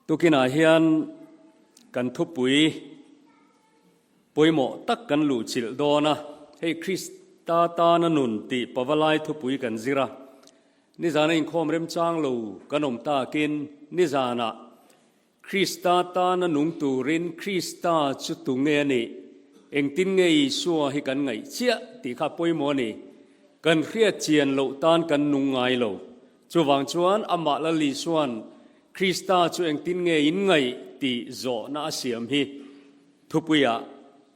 Tukinah hian kan thupui pawimawh tak kan luhchilh dawn a, hei Krista tana nun tih pavalai thupui kan zir a. Nizana inkhawm remchang lo kan awm takin nizanah Krista tana nung turin Krista chu tunge a nih? Engtin nge Isua hi kan ngaih chiah tih kha pawimawh a ni. Kan hriat chian loh tan kan nung ngai lo. Chuvang chuan amah Lal Isua'n Krista chu engtin nge in ngaih tih zawhna a siam hi thupuiah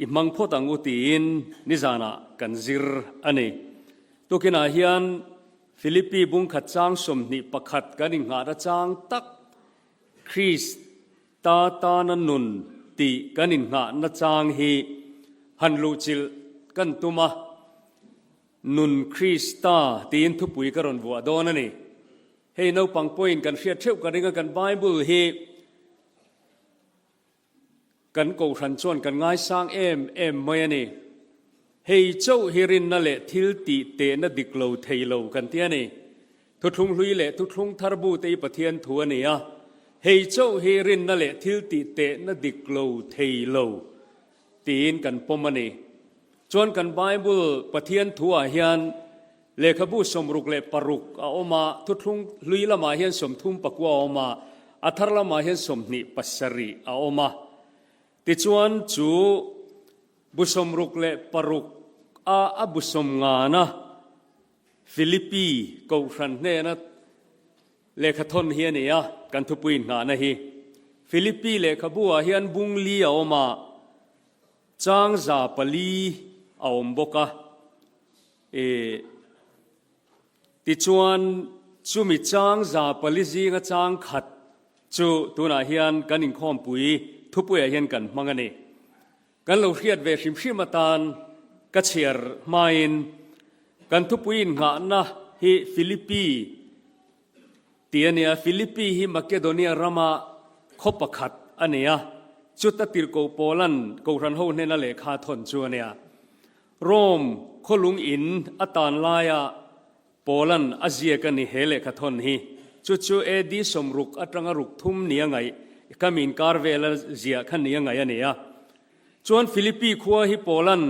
i hmang phawt ang u tiin nizanah kan zir a ni. Tukinah hian Philippi bungkhat chang 21 kan inngahna chang tak Krista tana nun tih kan inngahna chang hi han luhchilh kan tum a. Nun Krista tiin thupui ka rawn vuah dawn a ni. Hei naupang pawhin kan hriat theuh ka ring a, kan Bible hi kan kohhran chuan kan ngaisang em em mai a ni. Hei chauh hi rinna leh thil tih tehna dik lo thei lo kan ti a ni. Thuthlung hlui leh thuthlung thar bu te hi Pathian thu a ni a, hei chauh hi rinna leh thil tih tehna dik lo thei lo tiin kan pawm a ni. Chuan kan Bible Pathian thuah hian lehkhabu 66 a awm a, thuthlung hlui lamah hian 34 a awm a, a thar lamah hian 27 a awm a. Tichuan chu bu 66 a a bu sawmngana Philippi Kohhran hnena lehkhathawn hi a ni a, kan thupui inngahna hi. Philippi lehkhabu ah hian bung li a awm a, Chang 400 a awm bawk a, e, tichuan chumi chang 400 zinga chang khat chu tunah hian kan inkhawmpui thupuiah hian kan hmang a ni. Kan lo hriat ve hrim hrim atan ka chhiar hmain kan thupui innghahna hi Philippi Ti a nia, Philippi hi Makedonia rama khaw pakhat a ni a, chuta tirhkoh Paula'n Kohhran ho hnena lehkha a thawn chu a nia. Rome khawlung in a tan laia Paula'n a ziak a ni he lehkha thawn hi. Chu chu AD 60 atanga ruk thum nia ngaih, ka mi inkar vela ziah kha nia ngaih a ni a. Chuan Philippi khua hi Paula'n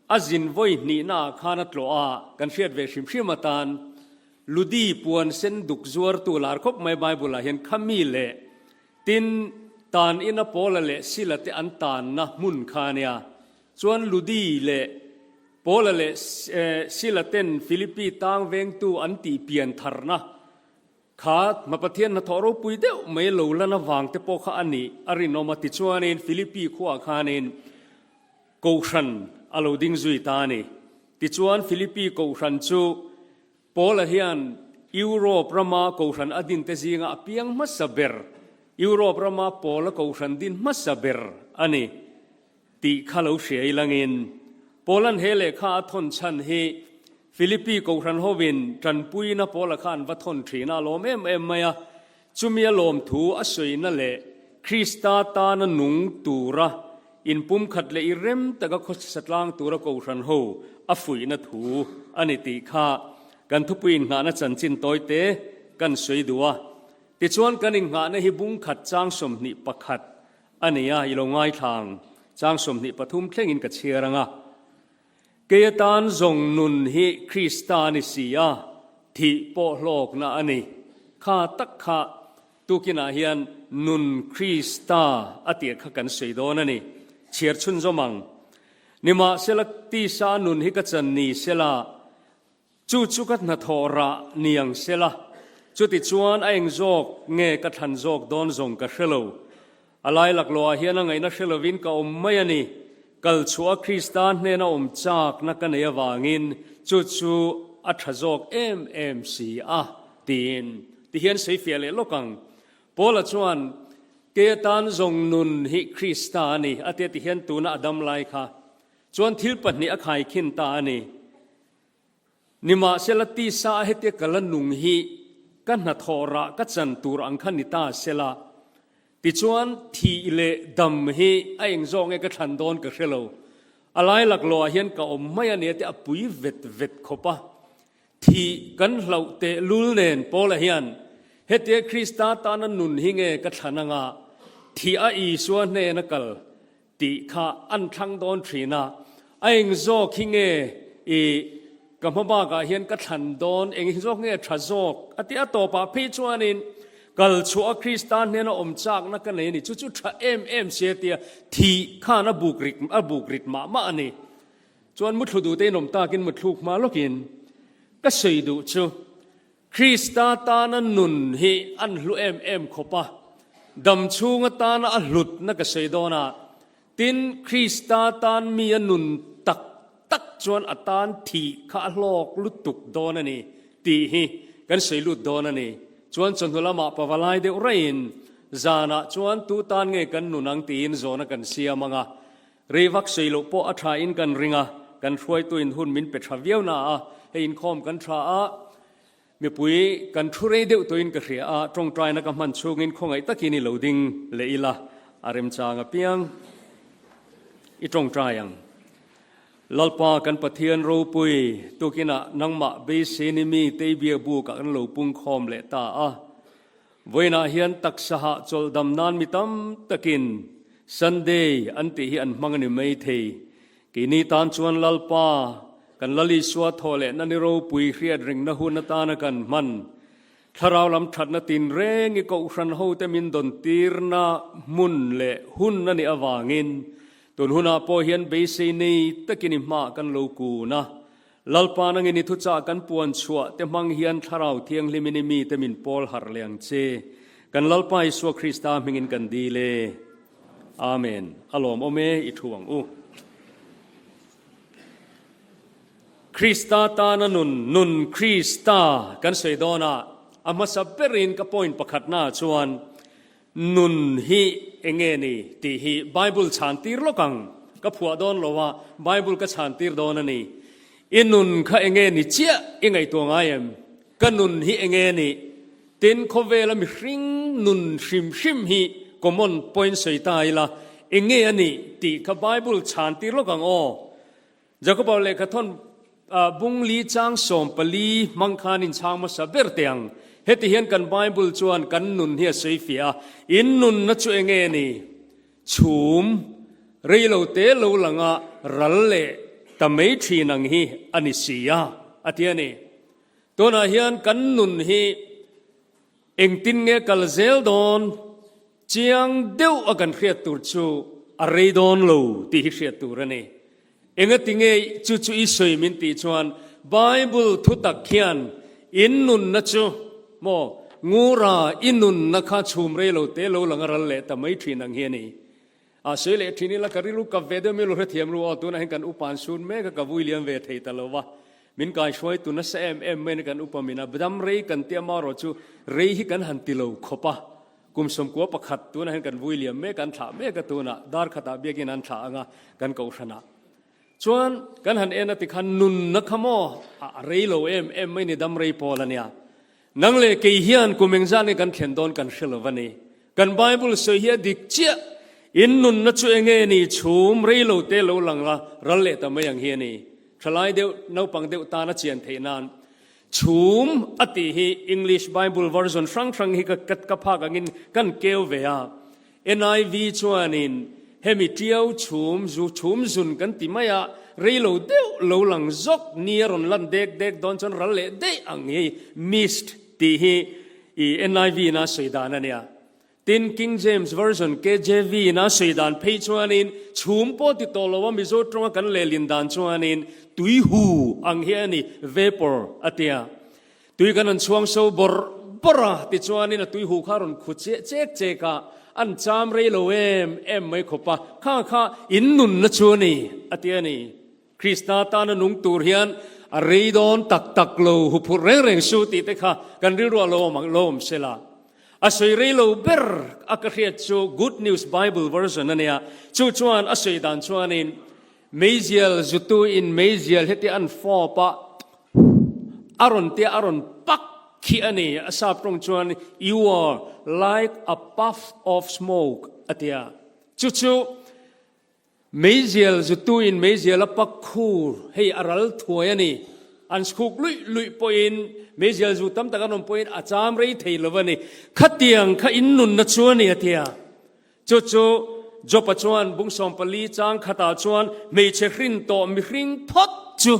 a zin vawi hnihnaah khan a tlawh a, kan hriat ve hrim hrim atan Ludi puan sen duk zuartu lar khawp mai Bible ah hian khami leh tin tan ina Paula leh Sila te an tanna hmun kha a nia. Chuan Ludi leh Paula leh Sila ten Philippi tang vengtu an tih pian tharna kha hma Pathian hnathawh ropui deuh mai lo lan avang te pawh kha a nih a rinawm a. Tichuanin Philippi khuaah khanin Kohhran a lo ding zui ta a ni. Tichuan Philippi Kohhran chu Paula hian Europe rama Kohhran a dinte zinga a piang hmasa ber, Europe rama Paula Kohhran din hmasa ber a ni tih kha lo hria ilangin Paula'n he lehkha a thawn chhan hi Philippi Kohhran hovin tanpuina Paula kha an va thawn thin a, a lawm em em mai a. Chumi a lawmthu a sawina leh Krista tana nung tura inpumkhat leh i rem taka khawsa tlang tura Kohhran ho a fuihna thu a ni tih kha kan thupui innghahna chanchin tawite kan sawi duh a. Tichuan kan innghahna hi bungkhat chang 21 a ni a, i lo ngaithlang chang 23 thlengin ka chhiar ang a. Kei atan zawng nun hi Krista a ni si a, thih pawh hlawkna a ni. Kha tak kha tukinah hian nun Krista a tih kha kan sawi dawn a ni. Chhiar chhunzawm ang. Nimahsela tisa a nun hi ka chan ni sela, Chu chu ka hnathawh rah ni ang sela, chutichuan a eng zawk nge ka thlan zawk dawn zawng ka hre lo. A lai laklawhah hian a ngaihna hre lovin ka awm mai a ni. Kal chhuah a Krista hnena awm chakna ka nei avangin chu chu a tha zawk em em si a, tiin tihian sawifiah leh lawk ang. Paula chuan, Kei atan zawng nun hi Krista a ni, a tia tihian tuna a dam lai kha chuan thil pahnih a khaikhin ta a ni. Nimahsela tisa a hetia ka la nung hi ka hnathawh rah ka chan tur ang kha ni ta sela, tichuan thih leh dam hi a eng zawk nge ka thlan dawn ka hre lo. A lai laklawh ah hian ka awm mai a nia te a pui vet vet khawp a. Thih kan hlauh teh lul nen Paula hian. Hetia Krista tana nun hi nge ka thlan anga thih a Isua hnena kal tih kha an thlang dawn thin a, a eng zawk hi nge i ka hma bakah hian ka thlan dawn, eng zawk nge tha zawk a ti a tawpah phei chuanin kal chhuah a Krista hnena awm chakna ka nei a ni, chu chu tha em em sia tia thih khan a buk rit a buk rit mah mah a ni. Chuan muthlu duhte in awm takin muthluk hma lawkin ka sawi duh chu Krista tana nun hi an hlu em em khawp a, dam chhung atana a hlutna ka sawi dawn a, tin, Krista tan mi a nun tak tak chuan a tan thih kha a hlawk lutuk dawn a ni tih hi kan sawi lut dawn a ni. Chuan chawhnu lamah pavalai deuh raiin zanah chuan tu tan nge kan nun ang tiin zawhna kan siam ang a, Rei vak sawi loh pawh a tha in kan ring a, kan hruaituin hun min pe tha viau na a, hei inkhawm kan tha a, mipui kan thu rei deuh tawhin ka hria a, tawngtaina ka hman chhungin khawngaih takin i lo ding leh ila, a remchang apiang i tawngtai ang. Lalpa kan Pathian ropui, tukinah nangmah beiseini mi Teibiak bukah kan lo pungkhawm leh ta a, Vawiinah hian taksa hahchawlh dam nan mi tam takin Sunday an tih hi an hmang a ni mai thei. Keini tan chuan Lalpa, kan Lal Isua thawh lehna ni ropui hriat ringna hun atana kan hman. Thlarau lam thatna tinreng i Kohhran hote min dawn tirna hmun leh hun a nih avangin tun hunah pawh hian beisei nei takin i hmaah kan lo kun a. Lalpa nangin i thuchah kan puan chhuah te hmang hian Thlarau Thianghlimin i mite min pawl harh leh ang che. Kan Lalpa Isua Krista hmingin kan dil e. Amen. A lawmawm e, i thu ang u. Krista tana nun, nun Krista kan sawi dawn a, a hmasa berin ka point pakhatnaah chuan Nun hi eng nge ni tih hi Bible chhan tir lawk ang. Ka phuah dawn lo a, Bible ka chhan tir dawn a ni. I nun kha eng nge ni chiah i ngaihtuah ngai em? Ka nun hi eng nge ni? Tin, khawvela mihring nun hrim hrim hi common point sawi ta ila, eng nge a nih tih kha Bible chhan tir lawk ang aw. Jakoba lehkhathawn bung li chang 14 hmang khan in chhang hmasa ber teh ang. Heti hian kan Bible chuan kan nun hi a sawi fiah a, In nunna chu eng nge ni? Chhum rei lo te lo langa ral leh ta mai thin ang hi a ni si a, a ti a ni. Tunah hian kan nun hi Engtin nge kal zel dawn? Chiang deuh a kan hriat tur chu a rei dawn lo tih hi hriat tur a ni. Engati nge chu chu i sawi min tih chuan Bible thutak hian in nunna chu maw ngura i nunna kha chhum rei lo te lo lang a ral leh ta mai thin ang hi a ni. A sawi leh thin ila ka rilru kap ve deuh milu hrethiam ru aw, tunah hian kan upa an sun mek a, ka vui liam ve thei ta lo va, min kaihruai tu nasa em em mai in kan upa min a, dam rei kan tia marawh chu rei hi kan han ti lo khawp a, kum 91 tunah hian kan vui liam mek a, an thlah mek a tunah dar khatah biakin an thlah ang a kan kohhranah chuan kan han en a tikhan nunna kha maw a rei lo em em mai ni dam rei pawl a nia. Nang leh kei hian kum engzat nge kan thlen dawn kan hre lo a ni. Kan Bible sawi hi a dik chiah. In nunna chu enge ni chhum rei lo te lo lang la ral leh ta mai ang hi a ni. Thalai deuh, naupang deuh tan a chian theih nan. Chhum a tih hi English Bible version hrang hrang hi ka ka phak angin kan keu ve a. NIV chuanin hemi tiau chhum zu chhum zun kan ti mai a, rei lo deuh lo lang zawk ni a rawn lan dek dek dawn chuan ral leh daih ang hi mist tih hi i NIV in a sawi dan a nia. Tin, King James Version, KJV, in a sawi dan phei chuanin chhum pawh ti tawh lo a Mizo tawnga kan lehlin dan chuanin tui hu ang hi a ni, vapor a tia. Tui kan han chhuang so bawrh bawrh a, tichuanin a tui huh kha a rawn khu chiah chek chek a, an cham rei lo em em mai khawp a, kha kha in nunna chu a ni, a ti a ni. Krista tana nung tur hian a rei dawn tak tak lo, huphurh reng reng su tih te kha kan rilruah lo awm ang, lo awm se la. A sawi rei lo ber a ka hriat chu Good News Bible version a nia, chu chuan a sawi dan chuanin meizial zutu in meizial heti an fawp a, A rawn tia a rawn pak khi a ni. A sap tawng chuan You are like a puff of smoke a ti a. Chu chu meizial zutuin meizial a pak khur hei a ral thuai a ni. An chhuk luih luih pawhin meizial zu tam tak an awm pawhin a cham rei thei lo a ni. Khatiang kha in nunna chu a ni a ti a. Chu chu Job-a chuan bung 14 chang khatah chuan hmeichhe hrin tawh mihring phawt chu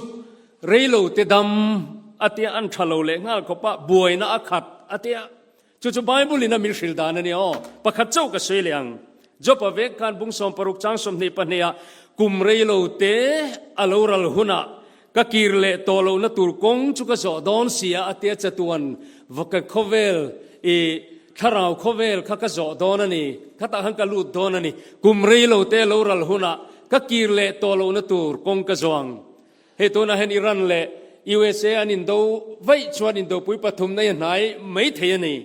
rei lo te dam a tia an tha lo leh nghal khawp a, buaina a khat a tia. Chu chu Bible in a min hrilh dan a nia aw. Pakhat chauh ka sawi leh ang. Job-a vek khan bung 60 chang 22 ah kum rei lo te a lo ral hunah ka kir leh tawh lohna tur kawng chu ka zawh dawn si a a tia chatuan ka khawvel i thlarau khawvel kha ka zawh dawn a ni. Khatah khan ka lut dawn a ni. Kum rei lo te lo ral hunah ka kir leh tawh lohna tur kawng ka zawh ang. Hei tunah hian Iran leh USA an indo vaih chuan indopui pathumna hi a hnai mai thei a ni.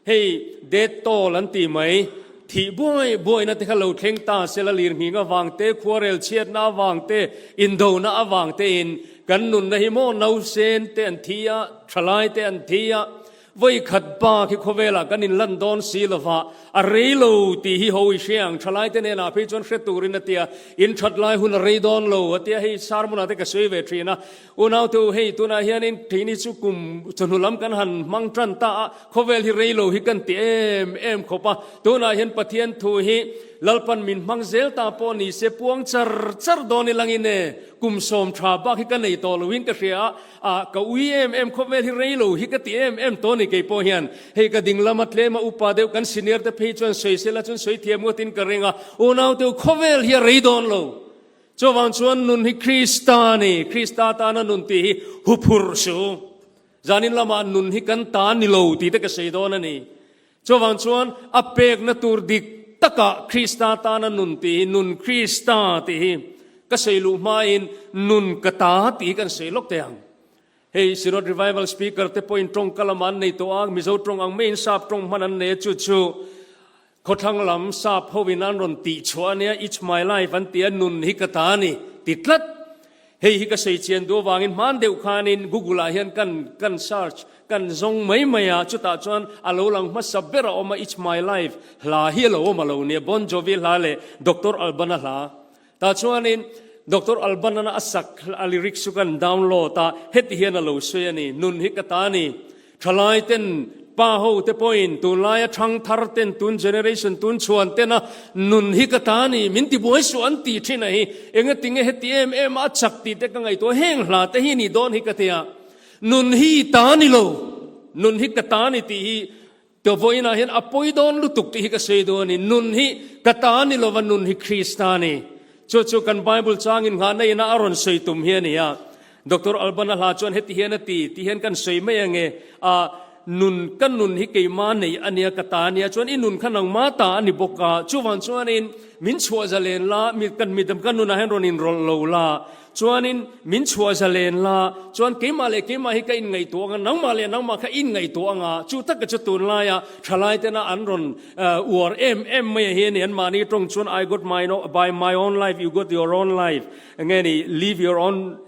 Hei death toll an tih mai, thih buai buaina te kha lo thleng ta sela lirnghing avang te, khuarel chhiatna avang te, indona avang tein kan nunna hi maw nausen te an thi a, thalai te an thi a, Vawi khat bak hi khawvelah kan inlan dawn si lova, a rei lo tih hi ho i hre ang, thalaite hnenah phei chuan hre turin a tia, in that lai hun a rei dawn lo a tia, hei sermon-ah te ka sawi ve thin a, unaute u hei tunah hianin keini chu kum chawhnu lam kan han hmang tan ta a, khawvel hi rei lo hi kan ti em em khawp a, tunah hian Pathian thu hi Lalpan min hmang zel ta pawh ni se puang char char dawn i langin e, kum sawm tha bak hi ka nei tawh loin ka hria a, Ah, ka ui em em khawvel hi rei lo hi ka ti em em tawh a ni kei pawh hian. Hei ka ding lama tlema upa deuh kan senior te phei chuan sawi sela chuan sawi thiam ngawtin ka ring a, unau teu khawvel hi a rei dawn lo. Chuvang chuan nun hi Krista a ni, Krista tana nun tih hi huphurh suh. Zanin lamah nun hi kan ta ni lo tih te ka sawi dawn a ni. Chuvang chuan a pekna tur dik takah Krista tana nun tih hi, nun Krista tih hi ka sawi luh hmain nun ka ta tih hi kan sawi lawk teh ang. Hei Synod Revival Speaker te pawhin tawng ka lamah an nei tawh a, Mizo tawng ang maiin Sap tawng hman an nei a, chu chu khawthlang lam Sap hoin an rawn tih chhuah a nia, It's my life an ti a, nun hi ka ta a ni ti tlat. Hei hi ka sawi chian duh avangin hman deuh khanin Google ah hian kan kan search kan zawng mai mai a, chutah chuan a lo lang hmasa ber a awm a, It's my life hla hi a lo awm a lo nia, Bon Jovi hla leh Doctor Albana hla. Tah chuanin Doctor Albanana a sak a lyrics chu kan download a, heti hian a lo sawi a ni, Nun hi ka ta a ni, Thalai ten, pa ho te pawhin tunlaia thang thar ten, tun generation, tun chhuan tena nun hi ka ta ni, min ti buai suh an ti thin a hi, engatinge heti em em a chak tih te ka ngaihtuah, heng hla te hi ni dawn hi ka ti a, nun hi i ta ni lo, nun hi ka ta ni tih hi ka vawiinah hian a pawi dawn lutuk tih hi ka sawi duh a ni, nun hi ka ta ni lova nun hi Krista a ni. Chu chu kan Bible changin nghahna ina a rawn sawi tum hi a ni a. Doctor Albana hla chuan heti hian a ti, ti hian kan sawi mai ange, a nun, ka nun hi keimah nei a nia, ka ta a nia, chuan i nun kha nangmah ta a ni bawk a, chuvang chuanin min chhuah zalen la, mi, kan midang ka nunah hian rawn inrawlh lo la, chuanin min chhuah zalen la, chuan keimah leh keimah hi ka inngaihtuah ang a, nangmah leh nangmah kha inngaihtuah ang a, chu taka chu tunlaia thalai tena an rawn uar em em mai a hi a ni, anmahni tawng chuan I got my, by my own life, you got your own life. Nge ni live your own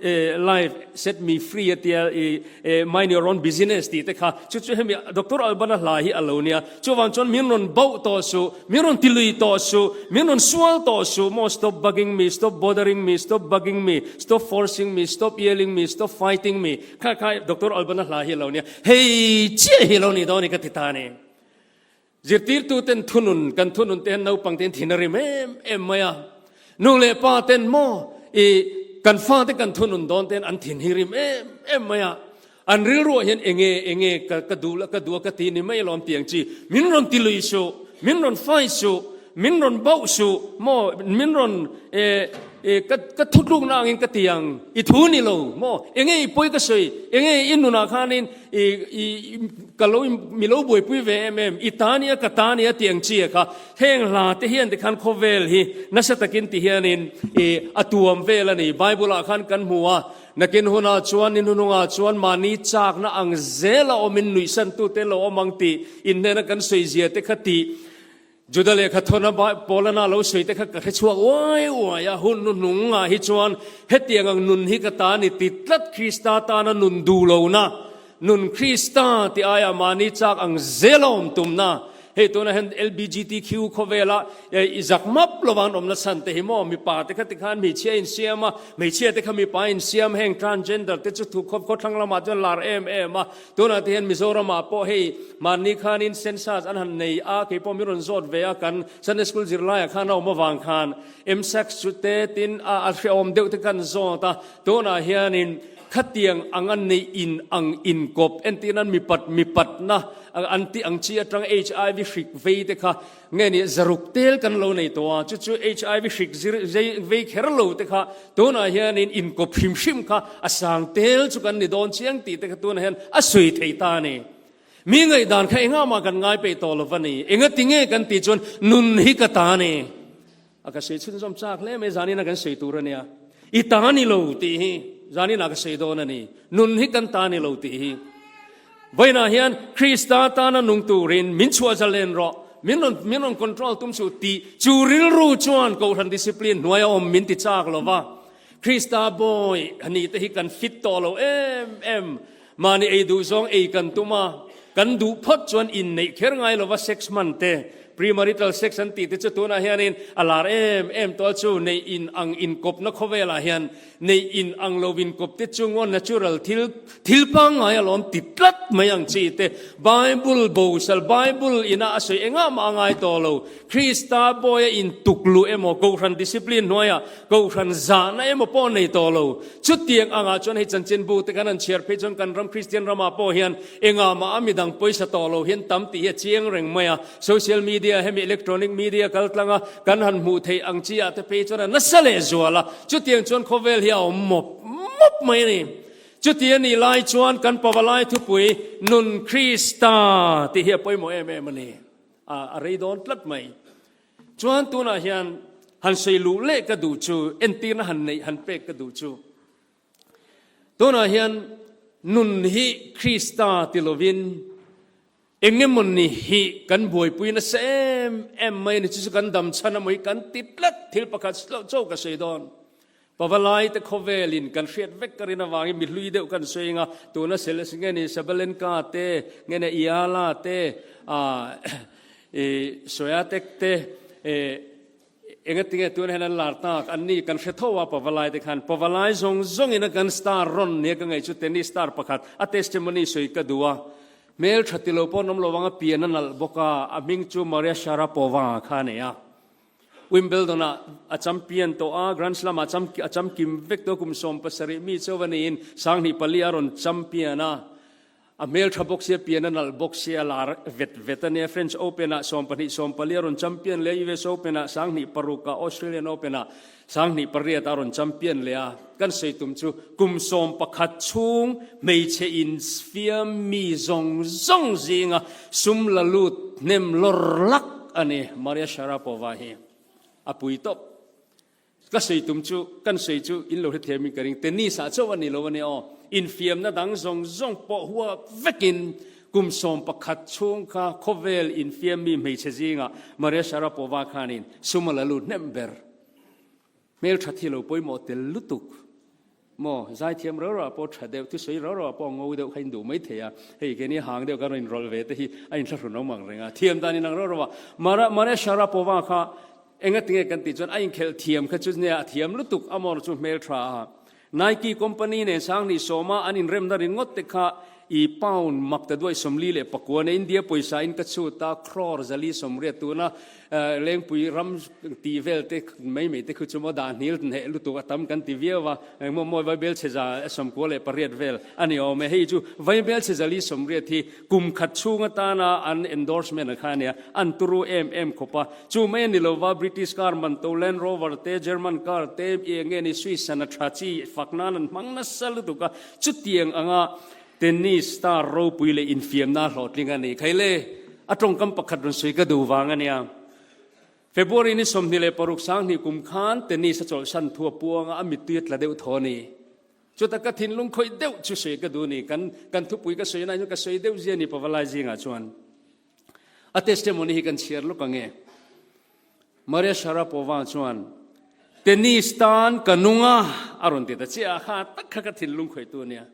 life, set me free a tia i mind your own business tih te kha chu chu hemi Doctor Albana hla hi a lo nia. Chuvang chuan min rawn bauh tawh suh, min rawn ti lui tawh suh, min rawn sual tawh suh maw stop bugging me, stop bothering me, stop bugging me, stop forcing me, stop yelling me, stop fighting me kha kha Doctor Albana hla hi a lo nia. Hei chiah hi a lo nih dawn i ka ti ta a ni. Zirtirtuten thunun, kan thunun te hian naupang te hian thin a rim em em mai a. Nu leh pa ten maw i kan fate kan thunun dawn te hian an thin hi rim em em mai a. An rilruah hian enge enge ka ka duh la ka duh a ka ti ni mai alawm tih ang chi. Min rawn ti lui suh, min rawn fai suh, min rawn bauh suh maw min rawn eh eh ka ka thutlukna angin ka ti ang i thu ni lo maw enge i pawi ka sawi enge i nunah khanin I, i, ka lo, mi lo buaipui ve em em, i ta nia, ka ta nia tih ang chi a kha. Heng hla te hian tikhan khawvel hi nasa takin ti hianin i a tuam vel a ni. Bible ah khan kan hmu a, nakin hunah chuan ni hnunungah chuan mahni chakna ang zela awmin nuihsantute lo awm ang tih inhnena kan sawi zia te kha tih Juda lehkha thawna Paulana lo sawi te kha ka hre chhuak uai uai a, hun hnuhnungah hi chuan hetiang ang nun hi ka ta ni ti tlat Krista tana nun duh lohna, nun Krista tih aiah mahni chak ang zel a awm tumna. Hei tunah hian LBGTQ khawvela i zak map lova an awmna chhan te hi maw mipa te kha tikhan hmeichhia insiam a, hmeichhia te kha mipa insiam heng transgender te chu thu khawp khawthlang lamah chuan lar em em a. Tunah te hian Mizoramah pawh hei mahni khanin census an han nei a, kei pawh min rawn zawt ve a kan Sunday School zirlaiah khan a awm avang khan msex chu te tin a hrehawm deuh te kan zawt a, tunah hianin Khatiang anga neih in ang inkawp entir nan mipat mipatna an tih ang chi atang HIV hrik vei te kha nge ni zaruk tel kan lo nei tawh a, chu chu HIV hrik zir zei vei kher lo te kha tunah hianin inkawp hrim hrim kha a sang tel chu kan ni dawn chiang tih te kha tunah hian a sawi thei ta a ni. Mi ngaihdan kha engah mah kan ngai peih tawh lo va ni. Engati nge kan tih chuan nun hi ka ta a ni. A ka sawi chhunzawm chak hle mai, zanin a kan sawi tur a nia. I ta ni lo tih hi zanin ah ka sawi dawn a ni. Nun hi kan ta ni lo tih hi. Vawiinah hian Krista tana nung turin min chhuah zalen rawh, min rawn min rawn control tum suh tih chu rilru chuan Kohhran discipline hnuaia awm min ti chak lo va. Krista bawi a ni te hi kan fit tawh lo em em. Mahni ei duh zawng ei kan tum a, kan duh phawt chuan inneih kher ngai lova sex hman te, premarital sex an tih te chu tunah hianin a lar em em tawh a chu neih in ang inkawpna khawvelah hian neih in ang lo inkawp te chu ngaw natural thil thil pangngai alawm ti tlat mai ang chi te Bible bosal Bible ina a sawi engah mah a ngai tawh lo Krista bawia intuk luh emaw Kohhran discipline hnuaiah Kohhran zahna emaw pawh nei tawh lo. Chutiang angah chuan hei chanchinbu te kan han chhiar phei chuan kan ram Kristian ramah pawh hian engah mah a midang pawisa tawh lo hian tam tih hi a chiang reng mai a. Social media hemi electronic media kal tlanga kan han hmuh theih ang chi ah te phei chuan a nasa leh zual a. Chutiang chuan khawvel hi a awm mawp mawp mai a ni. Chuti a nih lai chuan kan Pavalai thupui Nun Krista tih hi a pawimawh em em a ni. A rei dawn tlat mai. Chuan tunah hian han sawi luh leh ka duh chu, entirna han neih han pek ka duh chu, tunah hian nun hi Krista ti lovin engemawni hi kan buaipui nasa em em mai a ni, chu chu kan dam chhan a maw hi kan ti tlat thil pakhat chaw ka sawi dawn. Pavalai te khawvelin kan hriat vek ka rin avangin mi hlui deuh kan sawi anga tuna Celeste nge ni Sabalenka te nge ni Eala te i Swiatek te engatinge tuna hian an lar tak an ni kan hre tho a Pavalai te khan Pavalai zawng zawngin a kan star rawn nia ka ngaih chu tennis star pakhat a testimony sawi ka duh a hmeltha tilo pawh an awm lo ang a pian a nalh bawk a a hming chu Maria Sharapova kha a nei a. Wimbledon-ah a champion tawh a, Grand Slam-ah a chamkim vek tawh a, kum 70 mi chauh a niin 2004 a rawn champion a. A hmeltha bawk sia, pian a nalh bawk sia, lar vet vet a nia. French Open-ah 20 14 a rawn champion leh a, US Open-ah 2006 ah, Australian Open-ah 2008 a rawn champion leh a. Kan sawi tum chu kum 11 chhung hmeichhe infiam mi zawng zawng zinga sum la lut hnem lawr lak a ni. Maria Sharapova hi a pui tawp. Ka sawi tum chu, kan sawi chu in lo hrethiam in ka ring. Tennis ah chauh a ni lo a nia aw. Infiamna dang zawng zawng pawh huap vekin kum 11 chhung kha khawvel infiam mi hmeichhe zingah Maria Sharapova khanin sum a la lut hnem ber. Hmeltha thi lo pawimawh tel lutuk maw? Zaithiam rau rau ah pawh tha deuh, thusawi rau rau ah pawh ngo deuh kha in duh mai thei a, hei keini hang deuh kan rawn inrawlh ve te hi a inthlahrun awm ang reng a, thiam dan inang rau rau a. Mara Maria Sharapova kha engatinge kan tih chuan a inkhelh thiam kha chu nia a thiam lutuk a maw chu hmeltha a. Nike company nen 2010 a an inremna ringawt te kha i pound mak ta duai 49 nia India pawisa in ka chhut a, crore 480 tuna Lengpui ram tih vel te mai mai te khu chu maw dah hnil hneh lutuk a tam kan ti viau a, engmaw mawi vaibel chhe 98 vel a ni awm e. Hei chu vaibel chhe 480 hi kum khat chhung atana an endorsement a kha a nia, an turu em em khawp a. Chu mai a ni lova British car man to Land Rover te, German car te, eng nge ni Swiss sana tha chi fak nan an hmang nasa lutuk a, chutiang anga Tennis star ropui leh infiamna hlawhtling a ni. Khaile, a tawngkam pakhat rawn sawi ka duh vang a nia. February ni 26 sanghnih kum khan tennis a chawlhsan thu a puang a, a mittui a tla deuh thaw a ni. Chuta ka thinlung khawih deuh chu sawi ka duh a ni. Kan kan thupui ka sawi na hian ka sawi deuh zia a ni Pavalai zingah chuan. A testimony hi kan chhiar lawk ang e. Maria Sharapova chuan, Tennis tan ka nung a, a rawn ti ta chiah a, kha tak kha ka thinlung khawihtu a nia.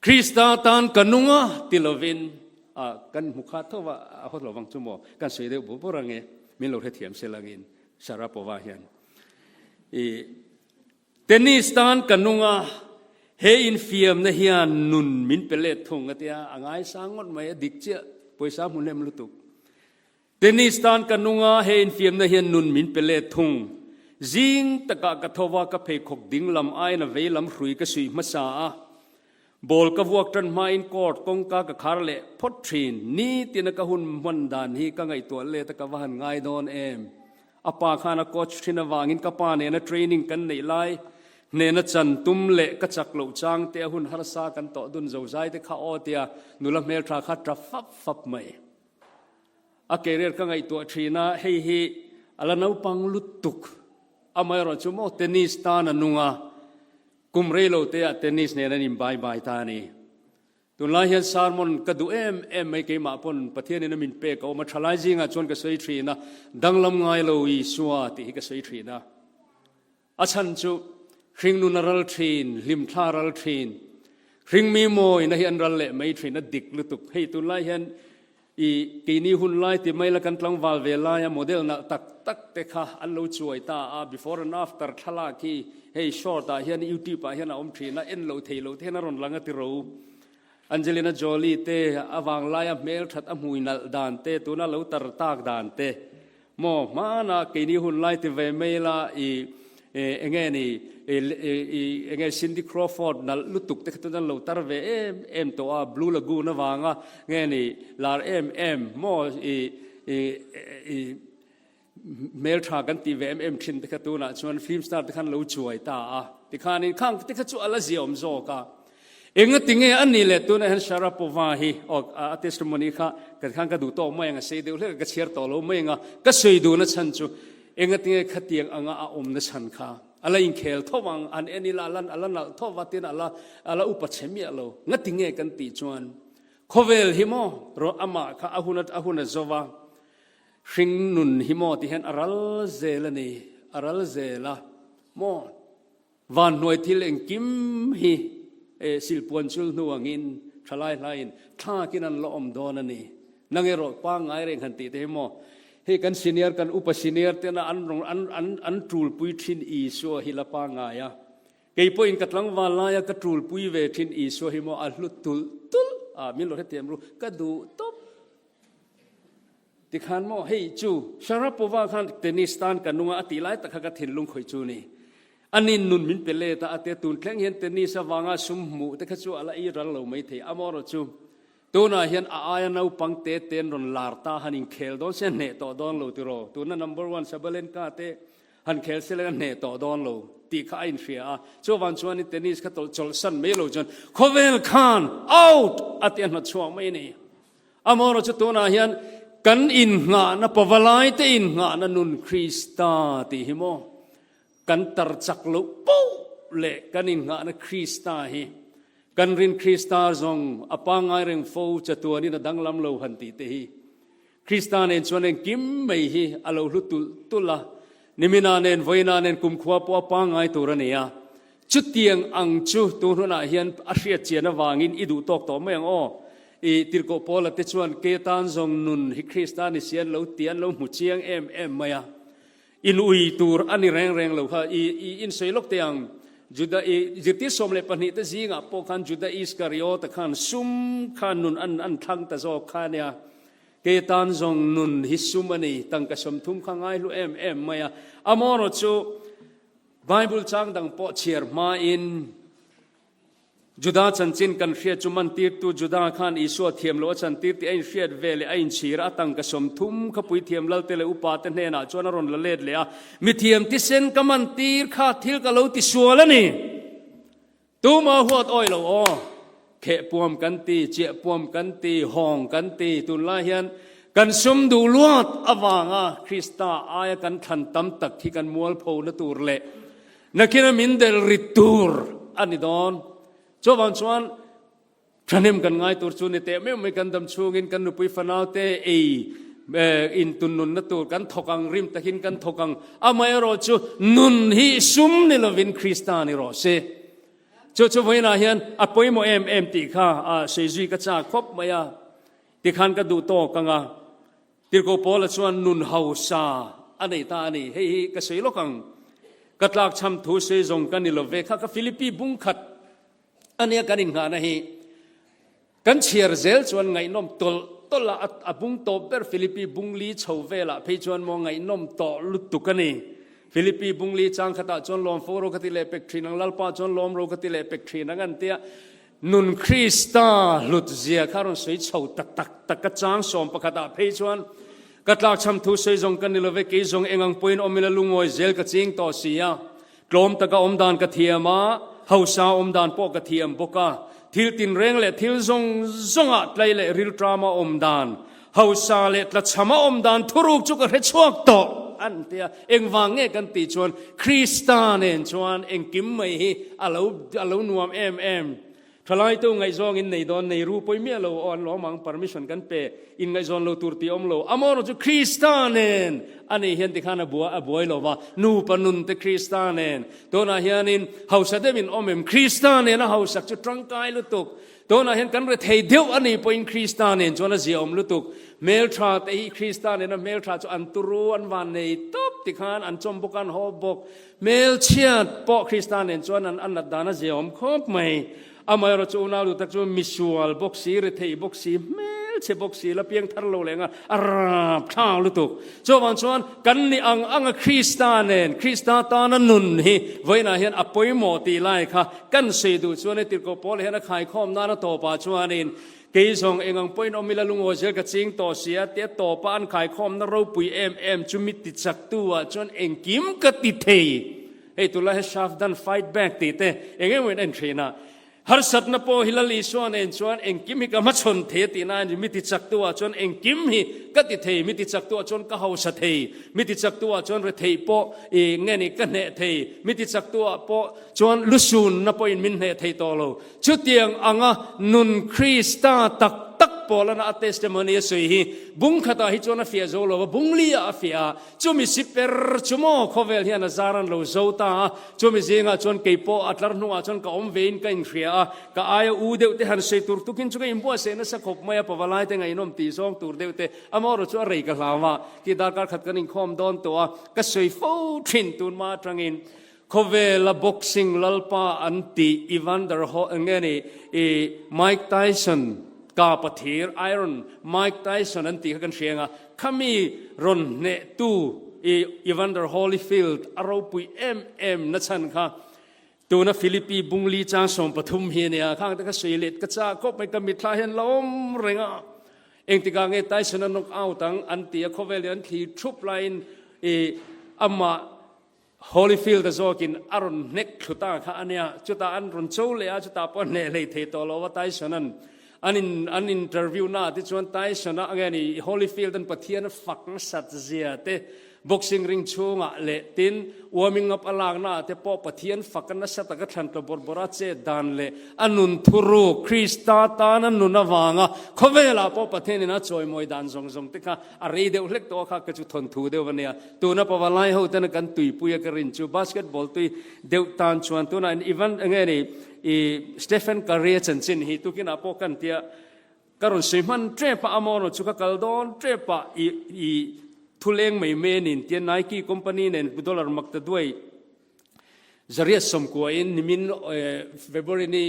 Krista tan ka nung a ti lovin. A kan hmu kha tho va, a hawt lo vang chu maw? Kan sawi deuh bur bur ange, min lo hrethiam sel angin Sharapova hian i tennis tan ka nung a, he infiamna hian nun min pe let thung a tia, a ngaisang ngawt mai, a dik chiah, pawisa hmu hnem lutuk. Tennis tan ka nung a, he infiamna hian nun min pe let thung. Zing takah ka tho va, ka pheikhawk ding lam aiin a vei lam hrui ka suih hmasa a. Ball ka vuak tan hmain court kawngka ka khar leh phawt thin. Nitina ka hun hman dan hi ka ngaihtuah let a ka va han ngai dawn em. A pa khan a coach thin avangin ka pa nena training kan neih lai hnena chan tum leh ka chak loh chang te a hun harsa kan tawh dun zozai te kha aw tia nula hmeltha kha tla fap fap mai. A career ka ngaihtuah thin a, hei hi a la naupang lutuk. Amaherawh chu maw tennis tan a nung a, kum rei lo te ah tennis nen an in bye bye ta a ni. Tunlai hian sermon ka duh em em mai keimah pawn Pathianin a min pek a awm a, thalai zingah chuan ka sawi thin a, danglam ngai lo Isua tih hi ka sawi thin a. A chhan chu hringnun a ral thin, hlimthla a ral thin, hringmi mawina hi an ral leh mai thin, a dik lutuk. Hei tunlai hian i keini hun lai ti mai la kan tlangval ve laia model nalh tak tak te kha an lo chuai ta a, before and after thlalak hi hei short ah hian youtube ah hian a awm thin a, en lo thei lo te hian a rawn lang a ti ro. Angelina Jolie te a vanglaia hmelthat a hmui nalh dan te, tuna lo tar tak dan te, Maw hmana keini hun lai ti ve mai la i enge ni i enge Cindy Crawford nalh lutuk te kha chuan an lo tar ve em em tawh a, Blue Lagoon avanga nge ni lar em em maw i i hmeltha kan tih ve em em thin te kha tunah chuan film star te khan lo chuai ta a tikhanin khang te kha chu a la ziaawm zawk a. Engati nge a nih leh tunah hian Sharapova hi aw a testimony kha ka khan ka duh tawk mai ang a sei deuh hlek a ka chhiar tawh lo mai ang a ka sawi duhna chhan chu engati nge khatiang anga a awmna chhan kha a la inkhel tho ang an en ila a la a la nalh tho va tin a la a la upa chhe miah lo ngati nge kan tih chuan khawvel hi maw rawh amah kha a hun a hun a zo va hring nun hi maw ti hian a ral zel a ni a ral zel a maw Van hnuai thil engkim hi silpuan chul hnu angin thalai hlaiin thlakin an la awm dawn a ni. Nang erawh pangngai reng han tih te hi maw? Hei kan senior, kan upa senior tena an rawn an an an tulpui thin Isua hi la pangngai a. Kei pawhin ka tlangval laia ka tulpui ve thin Isua hi maw a hlu tulh tulh a, min lo hrethiam ru, ka duh tawp. Tikhan maw hei chu Sharapova khan tennis tan ka nung a, a tih lai tak kha ka thinlung khawih chu ni. Ani nun min pe let a, a tia tun thleng hian tennis avanga sum hmuh te kha chu a la ei ral lo mai thei. Amaherawh chu tunah hian a aia naupang te ten rawn lar ta han inkhel dawn se a hneh tawh dawn lo tiraw? Tuna number one Sabalenka te han khel se leh a hneh tawh dawn lo tih kha a inhria a. Chuvang chuanin tennis kha tawlh chawlhsan mai lo chuan khawvel khan out a ti a hnawtchhuak mai a ni. Amaherawhchu chu tunah hian kan innghahna, pavalaite innghahna nun Krista tih hi maw kan tar chak loh poh leh kan innghahna Krista hi kan rin Krista zawng a pangngai reng fo chatuanin a danglam lo han tih te hi Krista nen chuan engkim mai hi a lo hlu tulh tulh a, nimina nen vawiina nen kumkhua pawh a pangngai tur a ni a. Chutiang ang chu tun hunah hian a hriat chian avangin i duh tawk tawh mai ang aw. I Tirhkoh Paula te chuan ke tan zawng nun hi Krista ni si an lo ti an lo hmu chiang em em mai a. In ui tur a ni reng reng lo kha. I i insawi lawk teh ang. Juda i zirtir 12 te zingah pawh khan Juda Iskariota khan sum khan nun an an thlang ta zawk kha ania. Ke tan zawng nun hi sum a ni. Tangka 30 kha ngaihlu em em mai a. Amaherawh chu Bible chang dang pawh chhiar hmain Juda chanchin kan hriat chu mantirtu Juda khan Isua thiam loh a chantir tih a inhriat ve leh a inchhir a, a tangka 30 kha puithiam lalte leh upate hnenah chuan a rawn la let leh a, Mithiam thisen ka mantir kha thil ka lo tisual a ni. Tuma huat awi lo aw. Kheh puam kan ti, chiah puam kan ti, hawng kan ti. Tunlai hian kan sum duh luat avanga Krista aia kan thlan tam tak hi kan mualpho na tur leh nakin a min del rit tur a ni dawn. Chuvang chuan Thahnem kan ngai tur chu ni teh meuh mai kan dam chhungin kan nupui fanau te ei in tun nunna tur kan thawk ang, rim takin kan thawk ang. Amaherawh chu nun hi sum ni lovin Krista ni rawh se. Chu chu vawiinah hian a pawimawh em em tih kha sawi zui ka chak khawp mai a. Tikhan ka duh tawk ang a. Tirhkoh Paula chuan nun hausa a nei ta a ni. Hei hi ka sawi lawk ang. Ka tlakchham thu sawi zawng ka ni lo ve kha ka Philippi bungkhat a nia kan innghahna hi. Kan chhiar zel chuan ngaihnawm tawlh tawlh a, a bung tawp ber Philippi bungli chho velah phei chuan maw ngaihnawm tawh lutuk a ni. Philippi bungli chang khatah chuan lawm fo ro ka ti leh pek thin ang, Lalpa chuan lawm ro ka ti leh pek thin ang an tia. Nun Krista hlut zia kha rawn sawi chho ta tak tak a, chang 11 ah phei chuan ka tlakchham thu sawi zawng ka ni love, kei zawng eng ang pawhin awm ila lungawi zel ka ching tawh si a, Tlawm taka awm dan ka thiam a, hausa awm dan pawh ka thiam bawk a. Thil tinreng leh thil zawng zawngah tlai leh rilṭama awm dan, hausa leh tlachhama awm dan thuruk chu ka hre chhuak tawh, an ti a. Engvang nge kan tih chuan Krista nen chuan engkim mai hi a lo a lo nuam em em. Thalaitu ngaihzawng in nei dawn nei ru pawi miah lo aw an lawm ang permission kan pe in ngaihzawn lo tur tih awm lo amaw erawh chu Krista nen a nih hian tikhan a bua a buai lo va nupa nun te Krista nen tunah hianin hausa deuh in awm em Krista nen a hausak chu tangkai lutuk tunah hian kan rethei deuh a nih pawhin Krista nen chuan a ziaawm lutuk hmeltha te hi Krista nena hmeltha chu an turu an van nei tawp tikhan an chawm bawk a an haw bawk Hmelchhiat pawh Krista nen chuan an nat dan a ziaawm khawp mai. Amaherawh chu unau duh tak chu misual bawk si, rethei bawk si, hmelchhe bawk si, la piang thar lo leh nga a rap thlak lutuk. Chuvang chuan kan ni ang anga Krista nen, Krista tana nun hi vawiinah hian a pawimawh tih lai kha kan sawi duh chuan e Tirhkoh Paul hian a khaikhawm nan a tawpah chuanin Kei zawng eng ang pawhin awm ila lungawi zel ka ching tawh si a, tia tawpa an khaikhawmna ropui em em chu mi ti chaktu ah chuan engkim ka ti thei. Hei tula he Shavdan fight back tih te eng emaw in a inthin a, harsatna pawh hi Lal Isua nen chuan engkim hi ka hmachhawn thei a tih na a ni, mi ti chaktu ah chuan engkim hi ka ti thei, mi ti chaktu ah chuan ka hausa thei, mi ti chaktu ah chuan retheih pawh i nge ni ka hneh thei, mi ti chaktu ah pawh chuan lusunna pawhin min hneh thei tawh lo. Chutiang anga nun Krista tak tak pawlana a testimony a sawi hi bung khatah hi chuan a fiah zo lo a, bung liah a fiah a, chumi si per chu maw khawvel hian a zar an lo zo ta a, chumi zingah chuan kei pawh a tlar hnungah chuan ka awm vein ka inhria a, ka aia u deuh te han sawi tur tukin chu ka inbuatsaih nasa khawp mai a, pavalai te ngaihnawm tih zawng tur deuh te amaherawh chu a rei ka hlau a, khi darkar khat kan inkhawm dawn tawh a, ka sawi fo thin tunhma atangin. Khawvela boxing lalpa an tih Evander Ho nge ni i Mike Tyson ka pathir Iron Mike Tyson an tih kha kan hria ang a, khami rawn hnehtu i Evander Holyfield a ropui em em na chhan kha tuna Philippi bungli chang 13 hi a nia, khang te kha sawi let ka chah khawp mai ka mitthla hian la awm reng a, engtikah nge Tyson a knock out ang an ti a, khawvel hi an thlir thup laiin i amah Holyfield-a zawkin a rawn hnek thlu ta kha a nia, chutah an rawn cho leh a, chutah pawh a hneh hlei thei tawh lo a, Tyson-a'n an in an interview naah te chuan Tyson-a nge ni Holyfield-a'n Pathian a fak nasat zia te, boxing ring chhungah leh tin warming up a lak naah te pawh Pathian fak a nasa taka thlan tlaw bawrh bawrh a chet dan leh a nun thuruk Krista tana nun avanga khawvelah pawh Pathianin a chawimawi dan zawng zawng te kha A rei deuh hlek tawh a kha ka chu thawnthu deuh a nia. Tuna pavalai ho tena kan tuipui a ka rin chu basketball tui deuh tan chuan tunah in Ivan enge ni i Stephen Curry a chanchin hi tukinah pawh kan tia ka rawn sawi hman tep a amaw chu ka kal dawn tep a i i thuleng mai mai a nin tia Nike company nen dollar mak ta duai Zariat sawmkuain nimin February ni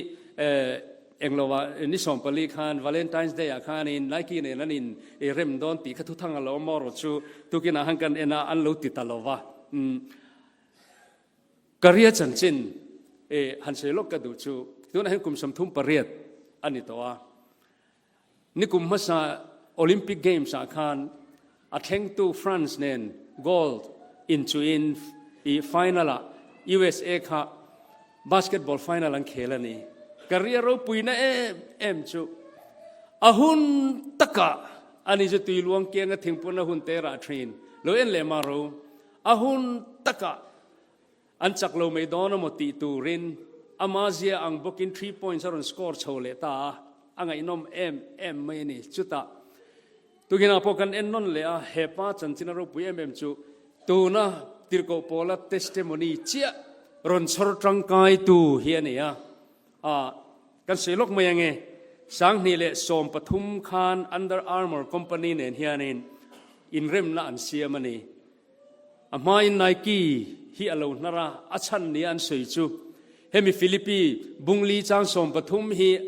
engloah ni 14 khan Valentine's Day ah khanin Nike nen an in rem dawn tih kha thuthang a lo awm erawh chu tukinah han kan en a an lo ti ta lo va. Career chanchin han sawi lawk ka duh chu tunah hian kum 38 a ni tawh a. Nikum hmasa Olympic Games ah khan a thlengtu France nen gold inchuhin i final ah USA kha basketball final an khel a ni. Career ropuina em em chu a hun takah a ni chu tuiluang kianga thingpuna hun te rah thin lo en leh mah ro a hun takah An chak lo mai dawn emaw tih turin ama zia ang bawkin three points a rawn score chho leh ta a, a ngaihnawm em em mai a ni. Chutah tukinah pawh kan en nawn leh a, he pa chanchin a ropui em em chu tuna Tirhkoh Pawla testimony chiah rawn chhawr tangkaitu hi a ni a, ah kan sawi lawk mai ange. 2013 khan Under Armour company nen hianin inremna an siam a ni. A hmain Nike hi a lo hnar a, a chhan nia an sawi chu hemi Philippi bungli chang 13 hi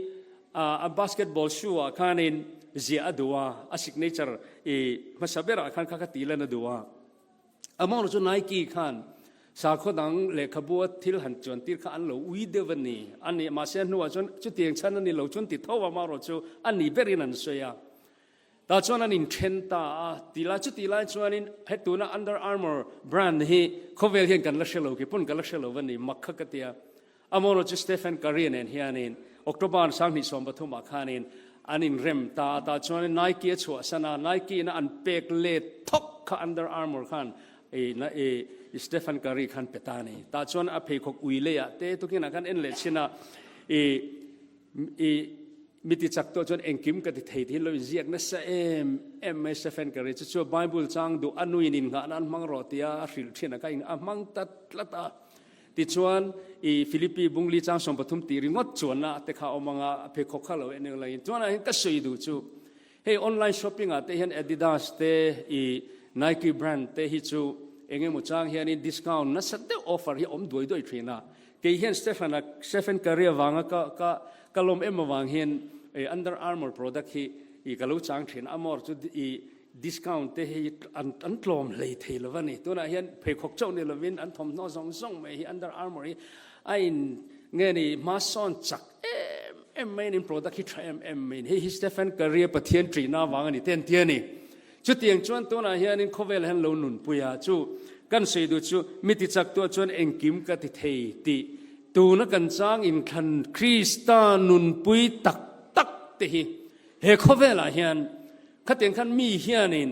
a basketball shoe ah khanin ziah a duh a, a signature i hmasa berah khan kha kha tih lan a duh a. Amaherawhchu chu Nike khan sakhaw dang lehkhabu a thil han chuan tir kha an lo ui deuh a ni. A ni, mahse a hnuah chuan chutiang chhan a ni lo chuan ti tho amaherawhchu a ni berin an sawi a. Tah chuan an inthen ta a, ti lai chuti lai chuanin he tuna Under Armour brand hi khawvel hian kan la hre lo, kei pawn ka la hre lo a ni, mak kha ka ti a. Amaherawhchu chu Stephen Curry nen hianin October 2013 ah khanin an inrem ta a, tah chuanin Nike a chhuahsan a, Nike ina an pek let thawk kha Under Armour khan i Stephen Curry khan pe ta a ni. Tah chuan a pheikhawk ui leiah te tukinah khan en leh chhin a, i I mi ti chak tawh chuan engkim ka ti thei tih hi lo inziak nasa em em mai Stephen Curry chu chu Bible chang duh a nuin innghahna an hmang rawh tia a hrilh thin a ka a hmang ta tlat a. Tichuan i Philippi bungli chang 13 tih ringawt chuanna te kha a awm anga a pheikhawk kha lo en eng langin chuan ah hian ka sawi duh chu hei online shopping ah te hian Adidas te i Nike brand te hi chu eng emaw chang hianin discount nasa deuh offer hi a awm duai duai thin a. Kei hian Stephen-a, Stephen Curry avanga ka, ka, ka lawm em avang hian i Under Armour product hi i ka lo chang thin a, amor chu i discount te hi an, an tlawm hlei thei lo a ni. Tunah hian pheikhawk chauh ni lovin an thawmhnaw zawng zawng mai hi Under Armour hi a in nge ni hma sawn chak em em mai a ni, product hi tha em em mai a ni. Hei hi Stephen Curry-a Pathian ṭihna avang a ni te an ti a ni. Chutiang chuan tunah hianin khawvel hian lo nunpui a, chu kan sawi duh chu mi tichak tuah chuan engkim ka ti thei tih tuna kan chang inthlan Krista nunpui tak tak te hi he khawvelah hian khatiang khan mi hianin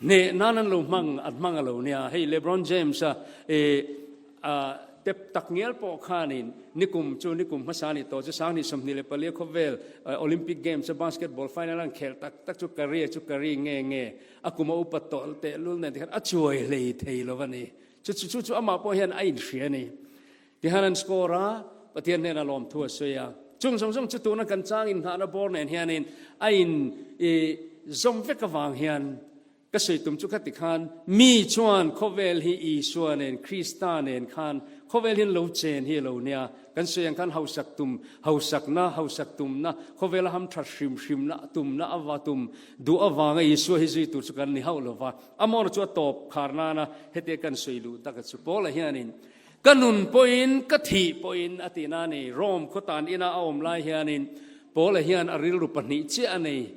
hneh nan an lo hmang an hmang a lo nia. Hei LeBron James-a eh A tep tak ngial pawh khanin nikum chu nikum hmasa ni tawh chu 2024 khawvel Olympic Games a basketball final an khelh tak tak chu career chu career nge nge a kum a upat tawh tehlul nen tikhan a chuai hlei thei lo a ni. Chu chu chu chu amah pawh hian a inhria a ni. Tihan an score a, Pathian hnenah lawmthu a sawi a. Chung zawng zawng chu tuna kan chang inngahna bawr nen hianin a in i zawm vek avang hian Ka sawi tum chu khati khan mi chuan khawvel hi Isua nen, Krista nen khan khawvel hian lo chen hi a lo nia. Kan sawi ang khan hausak tum, hausakna, hausak tumna, khawvela hamthat hrim hrimna, tumna ava tum duh avanga Isua hi zui tur chu kan ni hauh lo va. Amawna chu a tawp khar nana hetia kan sawi luh tak a chu Paula hianin ka nun pawhin ka thih pawhin a tihna a ni. Rome khaw tan ina a awm lai hianin Paula hian a rilru pahnih chiah a nei.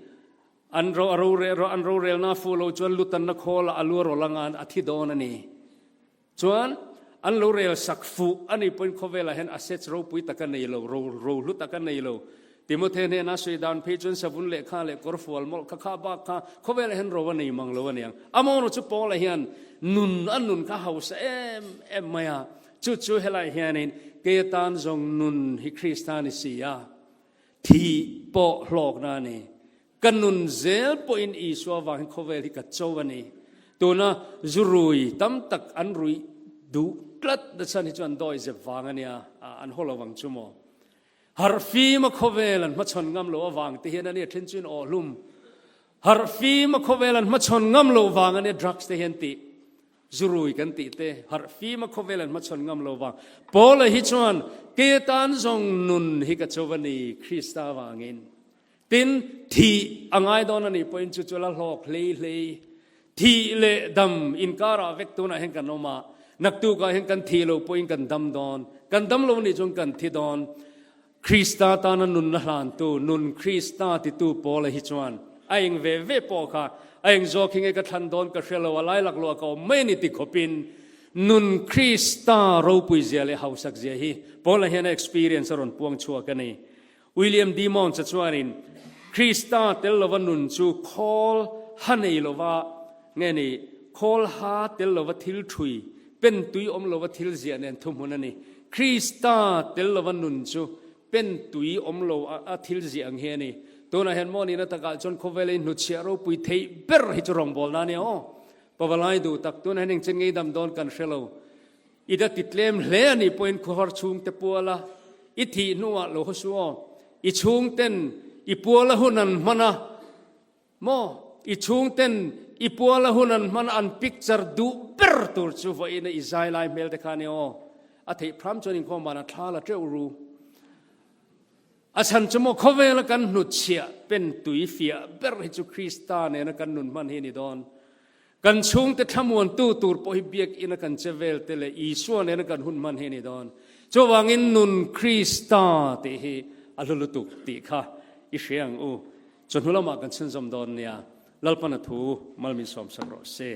An ro a rorel rawh, an rorelna fuh lo chuan lutanna khawlah a lu a rawlh anga a thi dawn a ni. Chuan an lo rel sak fuh a nih pawhin khawvelah hian assets ropui tak a nei lo, ro ro hlu tak a nei lo. Timothy hnena sawi dan phei chuan savun lehkha leh kawr fual mawlh kha kha bak kha khawvelah hian ro a nei mang lo a niang. Amaherawhchu chu Paula hian nun a nun kha hausa em em mai a, chu chu helai hianin kei atan zawng nun hi Krista ni si a, Thih pawh hlawkna a ni. Ka nun zel pawhin Isua vang hi khawvel hi ka cho a ni. Tuna zu rui tam tak an ruih duh tlat na chhan hi chu an dawi zep vang a nia, an haw lo vang chu maw. Harhfim a khawvel an hmachhawn ngam loh avang te hian a nia then chu in awhlum. Harhfim a khawvel an hmachhawn ngam loh vang a nia drugs te hian tih. Zurui kan tih te harh fim a khawvel an hmachhawn ngam lo vang. Paula hi chuan kei atan zawng nun hi ka cho a ni Krista vangin. Tin, thih a ngai dawn a nih pawhin chu chu la hlawk hlei hlei. Thih leh dam inkarah vek tunah hian kan awm a, naktukah hian kan thih loh pawhin kan dam dawn. Kan dam lo nih chuan kan thi dawn. Krista tana nunna hlantu, nun Krista titu Paula hi chuan a eng ve ve pawh kha a eng zawk hi nge ka thlan dawn ka hre lo, a lai laklawh ka awm mai a ni ti khawpin nun Krista ropui zia leh hausak zia hi Paula hian a experience a rawn puang chhuak a ni. William D. Mounce-a chuanin Krista tel lova nun chu khawl ha nei lova nge ni, khawl ha tel lova thil thui, pen tui awm lova thil ziah nen thuhmun a ni. Krista tel lova nun chu pen tui awm lo a thil ziah ang hi a ni. Tunah hian maw nihna takah chuan khawvela in hnuchhiah ropui theih ber hi chu rawngbawlna a nia aw. Pavalai duh tak tunah hian engchen ngei dam dawn kan hre lo. I da ti tlem hle a nih pawhin khuahar chhungte puala i thih hnuah lo haw su aw. I chhungten. I puala hun an hman a maw? I chhungten i puala hun an hman a an picture duh ber tur chu vawiina i zai lai hmel te kha nia aw. A theih phram chuan inkhawm vanah thla la teuh ru. A chhan chu maw khawvela kan hnutchhiah pen tui fiah ber hi chu Krista nena kan nun hman hi a ni dawn. Kan chhungte thlamuantu tur pawh hi biakina kan che vel te leh Isua nena kan hun hman hi a ni dawn. Chuvangin nun Krista tih hi a hlu lutuk tih kha i hria ang u. Chawhnu lamah kan chhunzawm dawn nia. Lalpana thu mal min sawmsak rawh se.